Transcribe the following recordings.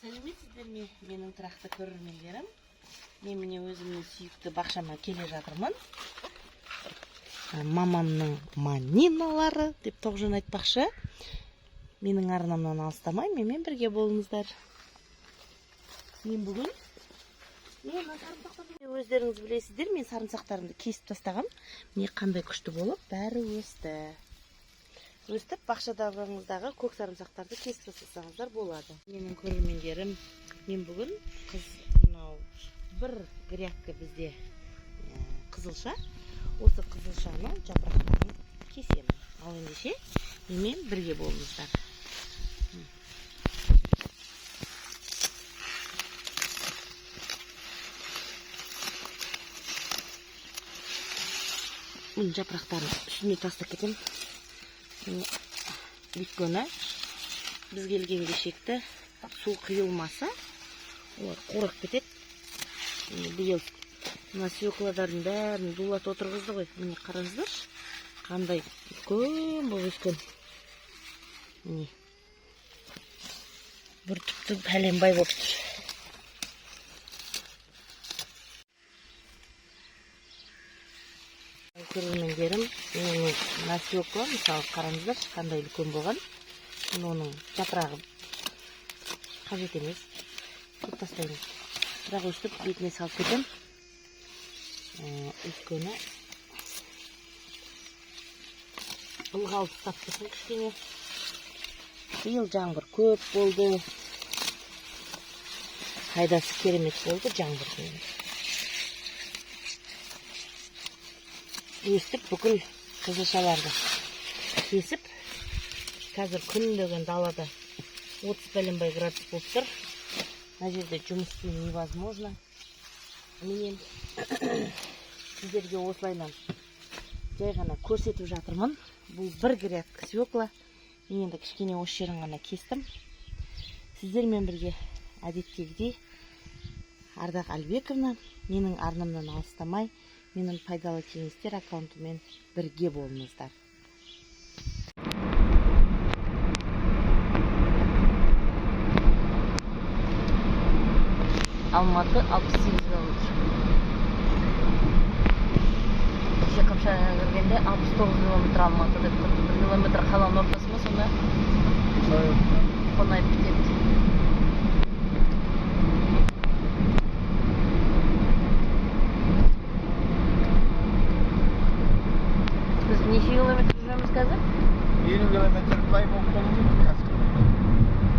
Сәлеметсіздер ме, менің тұрақты көрермендерім? Мен міне өзімнің сүйікті бақшама келе жатырмын. Мамамның маниналары деп Тоғжан айтпақшы. Менің арнамнан алыстамай, менімен бірге болыңыздар. Мен бүгін өздеріңіз білесіздер, мен сарымсақтарымды кесіп тастағам. Міне қандай күшті болып бәрі өсті. Өстіп бақшадағыңыздағы көк сарымсақтарды кесіп тастасаңыздар болады. Менің көрермендерім, мен бүгін мынау бір грядка бізде қызылша. Осы қызылшаны жапырақтарын кесемін. Ал ендеше менімен бірге болыңыздар. Мен жапырақтарын үстіне тастап кетемін. Өйткені біз келген кешекті су құйылмаса, олар қурап кетеді. Биыл мына свекладардың бәрін дулат отырғызды ғой. Міне қараңыздаршы, қандай үлкен болып өскен. Міне бір түпті пәленбай болып тұр. Көрермендерім, менің мына свекла, мысалы, қараңыздаршы, қандай үлкен болған. Мен оның жапырағы қажет емес, қырып тастаймын. Бірақ өстіп бетіне салып кетемін. Өйткені ылғал ұстап тұрсын кішкене. Биыл жаңбыр көп болды. Пайдасы керемет болды жаңбырдың. Өстіп бүкіл қызылшаларды кесіп, қазір күн деген далада 30 пәленбай градус болып тұр. Мына жерде жұмыс істеу невозможно. Мен сіздерге осылайынан жай ғана көрсетіп жатырмын. Бұл бір грядка свекла. Мен енді кішкене осы жерін ғана кестім. Сіздермен бірге әдеттегідей Ардақ Әлібековна, менің арнамнан алыстамай, менің пайдалы кеңестер аккаунтымен бірге болыңыздар. Алматы 68 километр. Кеше Қапшағайға кіргенде 69 километр Алматы деп тұрды. 1 километр қаланың ортасы ма сонда? Қонайып бітеді. Біз неше километр жүреміз қазір? 50 километр былай болып қалуы мүмкін қазір.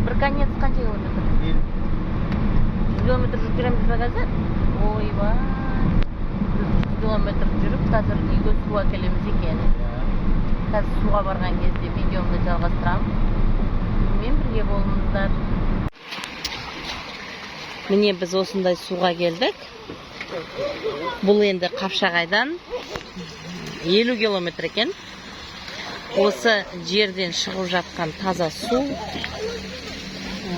Бір конец қанша километр? 50. 100 километр жүріп келеміз бе қазір? Ойбай. Біз 100 километр жүріп қазір үйге су әкелеміз екен. Қазір суға барған кезде видеомды жалғастырамын. Менімен бірге болыңыздар. Міне біз осындай суға келдік. Бұл енді Қапшағайдан 50 километр екен. Осы жерден шығып жатқан таза су.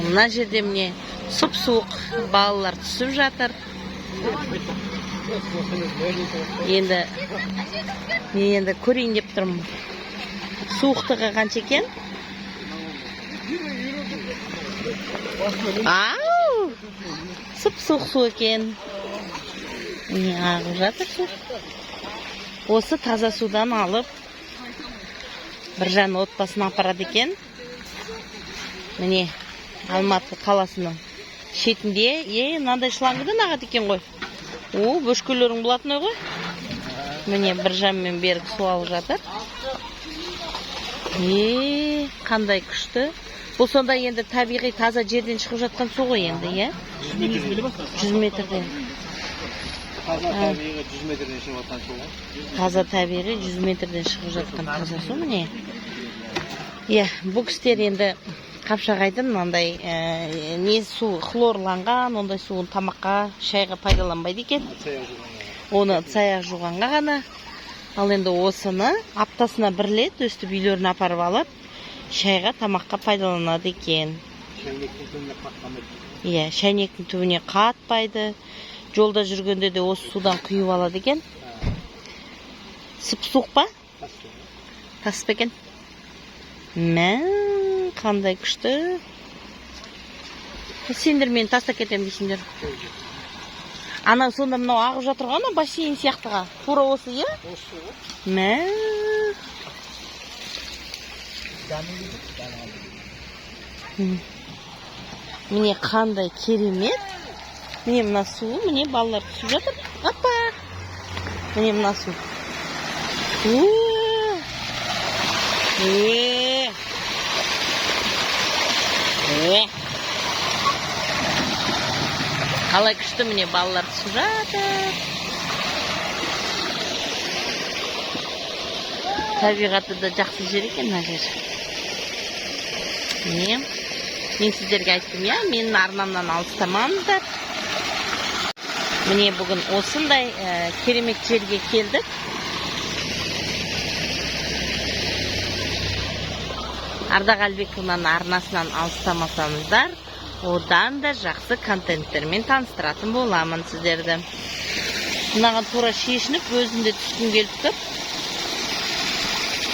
Мына жерде міне сұп-суық балалар түсіп жатыр. Енді мен енді көрейін деп тұрмын. Суықтығы қанша екен? Ау! Сұп-суық су екен. Міне ағып жатыр су. Осы таза судан алып Біржан отбасына апарады екен. Міне Алматы қаласының шетінде, мынандай шлангыдан ағады екен ғой. О, бөшкелерің болатын ой ғой. Міне Біржан мен Берік су алып жатыр. Қандай күшті. Бұл сонда енді табиғи таза жерден шығып жатқан су ғой енді, иә? 100 метрден. Таза табиғи 100 метрден шығып жатқан су ғой. Таза табиғи 100 метрден шығып жатқан таза су міне. Иә, бұл кісілер енді Қапшағайдың мынандай, не су хлорланған, ондай суын тамаққа, шайға пайдаланбайды екен. Оны ыдыс-аяқ жуғанға ғана. Ал енді осыны аптасына бір рет өстіп үйлеріне апарып алып, шайға, тамаққа пайдаланады екен. Шәйнектің түбіне қатпайды. Иә, шәйнектің түбіне қатпайды. Жолда жүргенде де осы судан құйып алады екен. Сұп-суық па? Тас па екен? Мә, қандай күшті. Сендер мені тастап кетемін дейсіңдер. Анау сонда мынау ағып жатыр ғой, анау бассейн сияқтыға. Тура осы, иә? Осы ғой. Мә. Міне, қандай керемет. Міне, мына су, міне, балалар түсіп жатыр. Апа. Міне, мына су. Уа. Е. Е. Қалай күшті, міне, балалар түсіп жатыр. Табиғаты да жақсы жер екен мына жер. Міне, мен сіздерге айттым, иә, менің арнамнан алыстамаңыздар. Міне, бүгін осындай керемет жерге келдік. Ардақ Әлібекованың арнасынан алыстамасаңыздар, одан да жақсы контенттермен таныстыратын боламын сіздерді. Мынаған тура шешініп, өзім де түскім келіп тұр.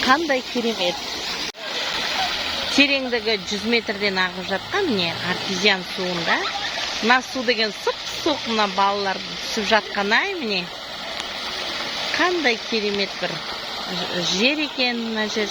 Қандай керемет. Тереңдігі 100 метрден ағып жатқан, міне, артезиан суында. Мына су деген сұп-суық, мына балалар түсіп жатқан ай, міне. Қандай керемет бір жер екен мына жер.